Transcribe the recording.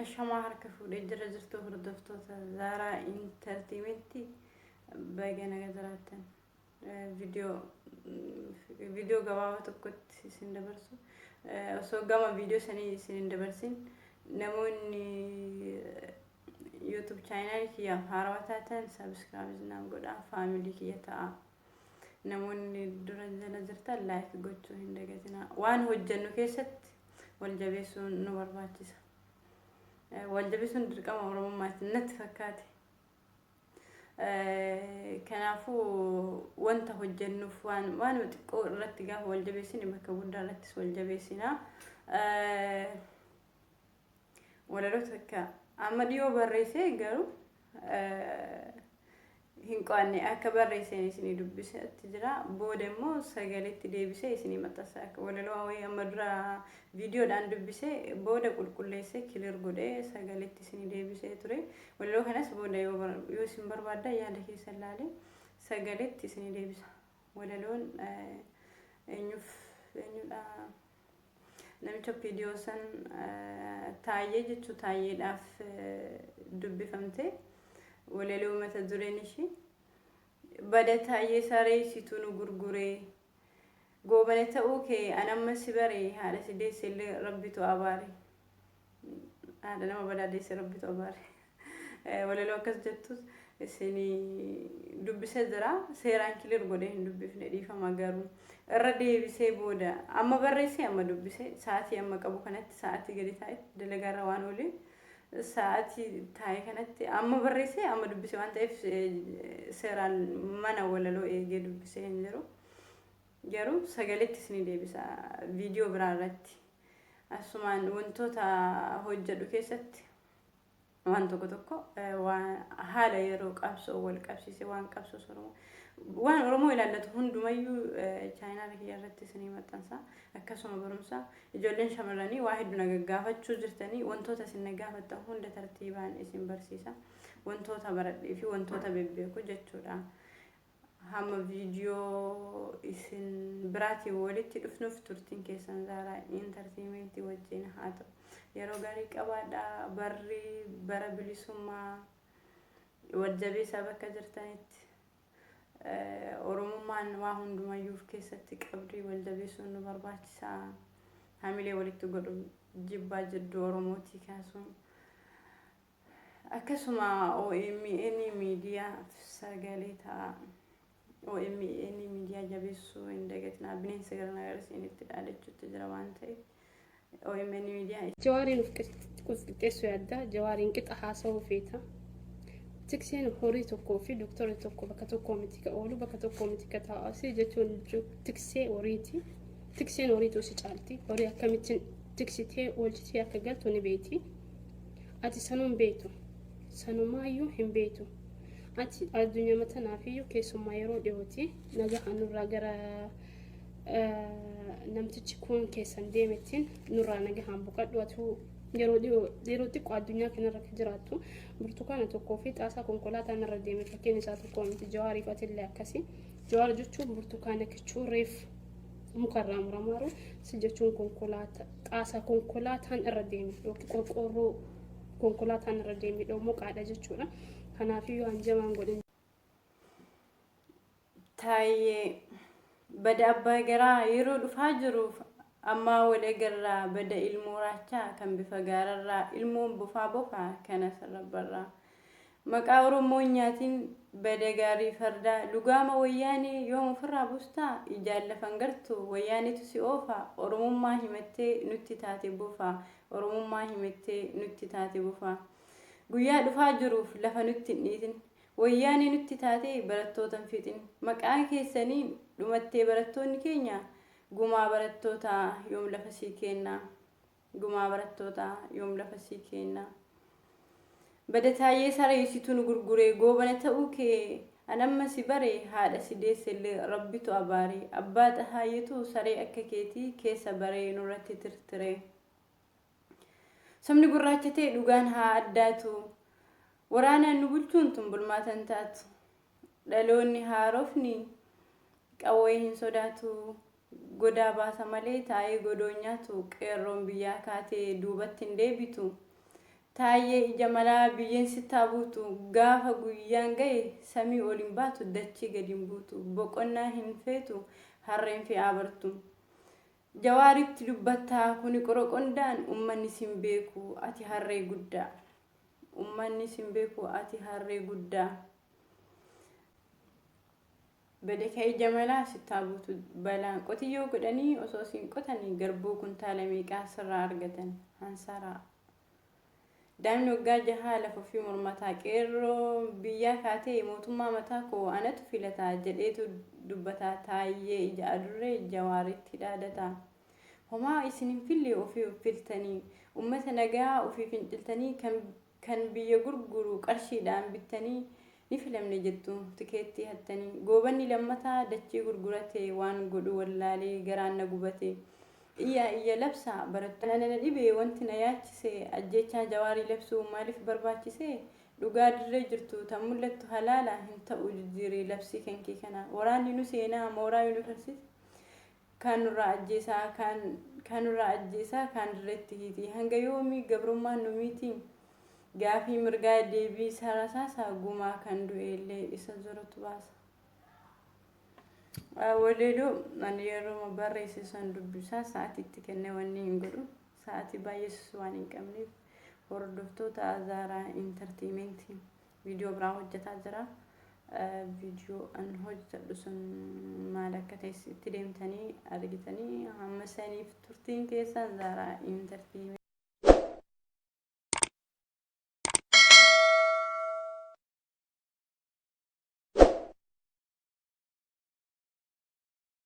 Ashamaa harka fuudhee jira jirtu hordoftoota Zaaraa Intartiimentii, baga naga jiraattan. Viidiyoo viidiyoo gabaabaa tokkotti isin dabarsu. Osoo gama viidiyoo sanii isin hin dabarsin, namoonni YouTube chaayinaalii kiyyaaf haarawaa taatan subscribe naaf godhaa, family kiyya ta'a. Namoonni dura jala jirtan like gochuu hin dagatinaa. Waan hojjennu keessatti wal jabeessuun nu barbaachisa. Wal jabeessuun dirqama Oromummaati natti fakkaate. Kanaafuu wanta hojjennuuf waan waanuma xiqqoo irratti gaafa wal jabeessine, bakka guddaa irrattis wal jabeessina. Walaloo takka amma dhiyoo barreessee, garuu hin qo'anne, akka barreesseen isinii dubbisatti jira. Booda immoo sagaleetti deebisee isinii maxxansa. Akka walaloo wayii amma dura viidiyoodhaan dubbisee, booda qulqulleessee, clear godhee sagaleetti isinii deebisee ture. Walaloo kanas booda yoo isin barbaaddan yaada keessan laalee sagaleetti isinii deebisa. Walaloon eenyuuf, eenyudha? Namicha viidiyoo san Taayyee jechuu, Taayyeedhaaf dubbifamte. Walaloo mata dureen ishii "Bada Taayyee saree, situ nu gurguree, Goobana ta'uu kee anamma si bare, haadha si deesse illee rabbitu abaare, haadha nama badaa deesse rabbitu abaare." Walaloo akkas jettus isinii dubbisee jira. Seeraan clear godhee hin dubbifne, dhiifama. Garuu irra deebisee booda amma barreessee amma dubbisee, sa'aatii amma qabu kanatti, sa'aatii gadi taa'e, dalagaarra waan oolee, sa'aatii taa'e kanatti amma barreessee amma dubbise waan ta'eef, seeraan mana walaloo eegee dubbisee hin jiru. Garuu sagaletti isinii deebisa viidiyoo biraa irratti. Asumaan wantoota hojjedhu keessatti waan tokko tokko, waan haala yeroo qabsoo wal qabsiise, waan qabsoo Oromoo, waan Oromoo ilaallatu hundumayyuu chaayinaala kiyya irratti isinii maxxansa. Akkasuma barumsa ijoolleen shamarranii waa hedduu na gaggaafachuu jirtanii, wantoota isin na gaafattan hunda tartiibaan isin barsiisa, wantoota baradhee fi wantoota bebbeeku jechuudha. Hamma viidiyoo isin biraatiin walitti dhufnuuf turtiin keessan Zaaraa Intartiimentii wajjin haa ta'u. Yeroo gaarii qabaadhaa. Barri bara bilisummaa. Wal jabeessaa bakka jirtanitti. Oromummaan waa hundumayyuu of keessatti qabdi. Wal jabeessuun nu barbaachisaa. Hamilee walitti godhu, jibbaa jidduu Oromootii kaasuun. Akkasuma OMN miidiyaa sagalee ta'a. OMN miidiyaa jabeessuu hin dagatinaa. Bineensa gara nagarsiinitti dhaadachuutti jira waan ta'eef. OMN miidiyaa. Jawaariin of qixxeessuu yaadda. Jawaariin qixa haasawuu feeta. Tikseen horii tokkoo fi doktorri tokko bakka tokkoo miti ka oolu, bakka tokkoo miti ka taa'u. Si jechuun tiksee horiiti. Tikseen horiitu si caalti. Horii akkamittiin tiksitee oolchitee akka galtu ni beeti. Ati sanuu hin beektu. Sanumaayyuu hin beektu. Ati addunyaa tanaafiyyuu keessummaa yeroo dhiyooti. Nagaa nurraa gara namtichi kun keessan deemettiin nurraa nagahaan boqadhu. Atuu yeroo dhiyoo, yeroo xiqqoo addunyaa kanarra kan jiraattu, burtukaana tokkoo fi xaasaa konkolaataan irra deeme fakkiin isaa tokko miti. Jawaariif atillee akkasi. Jawaar jechuun burtukaana kichuu reef mukarraa muramaaru, si jechuun konkolaataa, xaasaa konkolaataan irra deeme yookiin qorqoorroo konkolaataan irra deeme dhomoqaadha jechuudha. Kanaafiyyuu hanjamaan godhin. Taayyee, bada abbaa garaa, yeroo dhufaa jiruuf ammaa wal agarraa. Bada ilmoo raachaa kan bifa gaararraa, ilmoon bofaa bofaa kana sarrabbarraa. Maqaa Oromoon nyaatiin, bada gaarii fardaa, lugaama Wayyaanee yoom ofirraa buustaa? Ijaan lafan gartu, Wayyaaneetu si oofa. Oromummaa himattee nutti taate bofa. Oromummaa himattee nutti taate bofa. Guyyaa dhufaa jiruuf lafa nutti hin dhiitin. Wayyaanee nutti taatee barattoota hin fixin. Maqaa keessaniin dhumattee barattoonni keenya, gumaa barattootaa yoom lafa sii kenna? Gumaa barattootaa yoom lafa sii kenna? Bada Taayyee saree, situ nu gurguree, Goobana ta'uu kee anamma si bare, haadha si deessellee rabbitu abaare, abbaa xahaayyetu saree akka keetii keessa baree nurratti tirtire. Sabni gurraacha ta'e dhugaan haa addaatu. Waraanaan nu bulchuun tun bulmaatan taatu. Dhaloonni haarofni qawwee hin sodaatu. Godaa baasa malee taa'ee godoo nyaatu. Qeerroon biyyaa kaatee duubatti hin deebitu. Taayyee ija malaa biyyeen sittaa buutu, gaafa guyyaan gahe samii ol hin baatu, dachii gadi hin buutu, boqonnaa hin feetu harreen fe'aa bartu. Jawaaritti dubbattaa kuni qoroqondaan, ummanni sin beeku ati harree guddaa. Ummanni sin beeku ati harree guddaa. Bade ija malaa sittaa buutu balaan, qotiyyoo godhanii osoo siin qotanii garbuu kuntaala meeqaa sirraa argatan hansaraa. Daa'imni waggaa 6 lafa ofii mormataa, qeerroo biyyaa kaatee mootummaa mataa koo anatu filataa jedheetu dubbataa. Taayyee ija adurree Jawaaritti dhaadataa. Homaa isin hin fille ofii of filtanii, ummata nagaa ofii finciltanii, kan biyya gurguru qarshiidhaan bittanii ni filamne jettu tikeettii hattanii. Goobanni lammataa dachii gurgurate waan godhu wallaalee garaan na gubate. Iyya iyya labsaa barattoota. Ana na dhibe wanti na yaachise, ajjeechaa Jawaarii labsuu maaliif barbaachise? Dhugaa dirree jirtu tan mul'attu halaala hin ta'u jijjiirii labsii kankee kana. Waraanni nu seenaa mooraa yuunivarsiitii, kaan nurraa ajjeesaa, kaan nurraa ajjeesaa, kaan dirreetti hiiti. Hanga yoomii gabrummaan nu miiti? Gaafii mirgaa deebii sarasaasa, gumaa kan du'e illee isa zorotu baasa. Waleeloo ani yeroo barreesse san dubbisaa sa'aatii itti kennee wanni hin godhu, sa'aatii baay'eessu waan hin qabneef. Hordoftoota Azaaraa Entertainmentii, viidiyoo biraa hojjetaa jira. Viidiyoo an hojjedhu sun maal akka ta'e itti deemtanii argitanii. Hamma saniif turtiin keessan Zaaraa Entertainmentii.